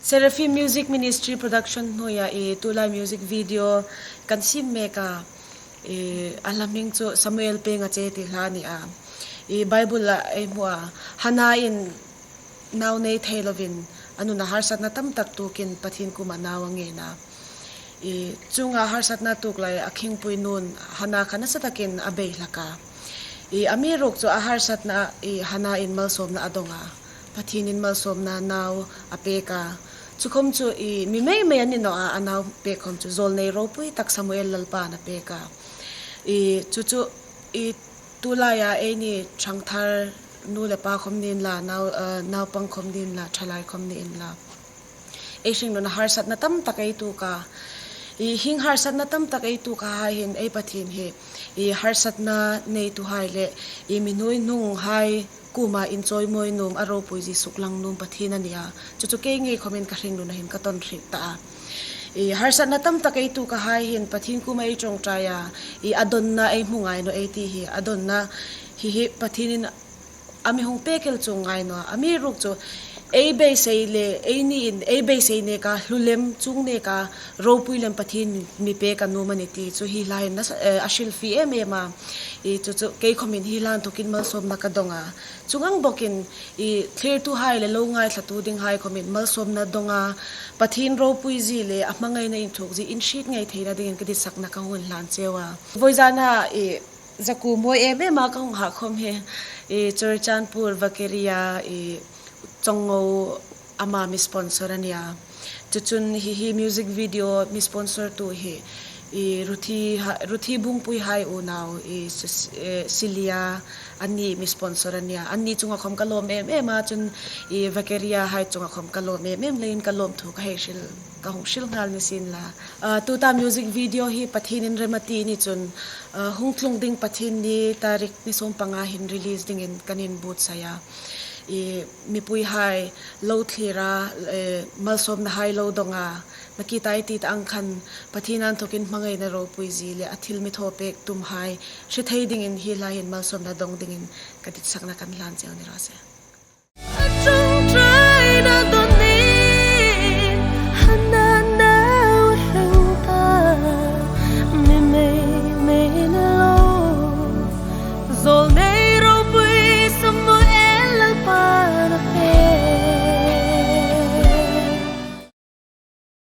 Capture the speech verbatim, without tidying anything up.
Seraphim Music Ministry Production hnuoia i tulai music video kan siem mek a, i, a hla hming chu Samuel Peng a che ti hla a ni a. I Bible-a ei hmu a, Hana in nau nei thei lovin a nun a harsatna tam tak tuokin Pathien kuoma nau a ngen a. I, chuonga harsatna tuok lai a khingpui nun Hana kha nasa takin a bei hlak a. I, amiruokchu a harsatna i Hana in malsawmna a dong a. Pathienin malsawmna nau a pek a. Chu khom chu i mi mei mei a ni naw a, a nau pek khom chu zawlnei ropui tak Samuel Lalpa'n a pek a. I, chu chu i tulaia eini ṭhangthar nu le pa khom ni inla, nau, eh, naupang khom ni inla, ṭhalai khom ni inla, ei hringnuna harsatna tam tak ei tuok a. I hieng harsatna tam tak ei tuok a hai hin ei Pathien hi i harsatna neituhai le i mi hnuoi hnunghai kuoma inchawimawi nuom, a ropuizie suklang nuom Pathien a ni a. Chu chu kei ngei khomin ka hringnuna hin ka tawn hriet ta a. I harsatna tam tak ei tuok a hai hin Pathien kuoma ei ṭawngṭai a, i a dawnna ei hmu ngai naw ei ti hi, a dawnna hi hi Pathienin a mi hung pek el chuong ngai naw a. Amiruokchu ei beisei le, einiin ei beisei neka hlu lem chuong neka ropui lem Pathien mi pek a nuom a ni ti chu hi hlain nasa, eh, a hrilfie em em a. I chu chu kei khomin hi hla inthokin malsawmna ka dong a. Chuong ang bawkin i thlirtuhai le lo ngaithlatu dinghai khomin malsawmna dong a, Pathien ropuizie le a hmangaina inthuokzie in hriet ngei theina dingin ka ditsakna ka hung hlan cheu a. Vawizana i zakuo mawi em em a ka hung hah khom hi, i Churachandpur Vakeria i Chawngngo ama mi sponsor a ni a. Chu chun hi hi music video mi sponsor tu hi i Ruthi ha-, Ruthi Bungpui hai unau i Sis-, eh, Silia anni mi sponsor a ni a. Anni chunga khom ka lawm em em a, chun i Vakeria hai chunga khom ka lawm em em leiin ka lawmthu ka hei hril, ka hung hril nghal ni sien la. Ah, tuta music video hi Pathienin rem a ti ni chun, ah, hung tlung ding Pathienni tarik ni sawmpanga hin release dingin kan inbuotsai a. I mipuihai lo thlira, eh, malsawmnahai lo dong a, nakie ti ta ang khan Pathien inthokin hmangaina ropuizie le a thil mi thaw pek tumhai hre thei dingin hi hlain malsawmna dong dingin ka ditsakna kan hlan cheu ni raw se.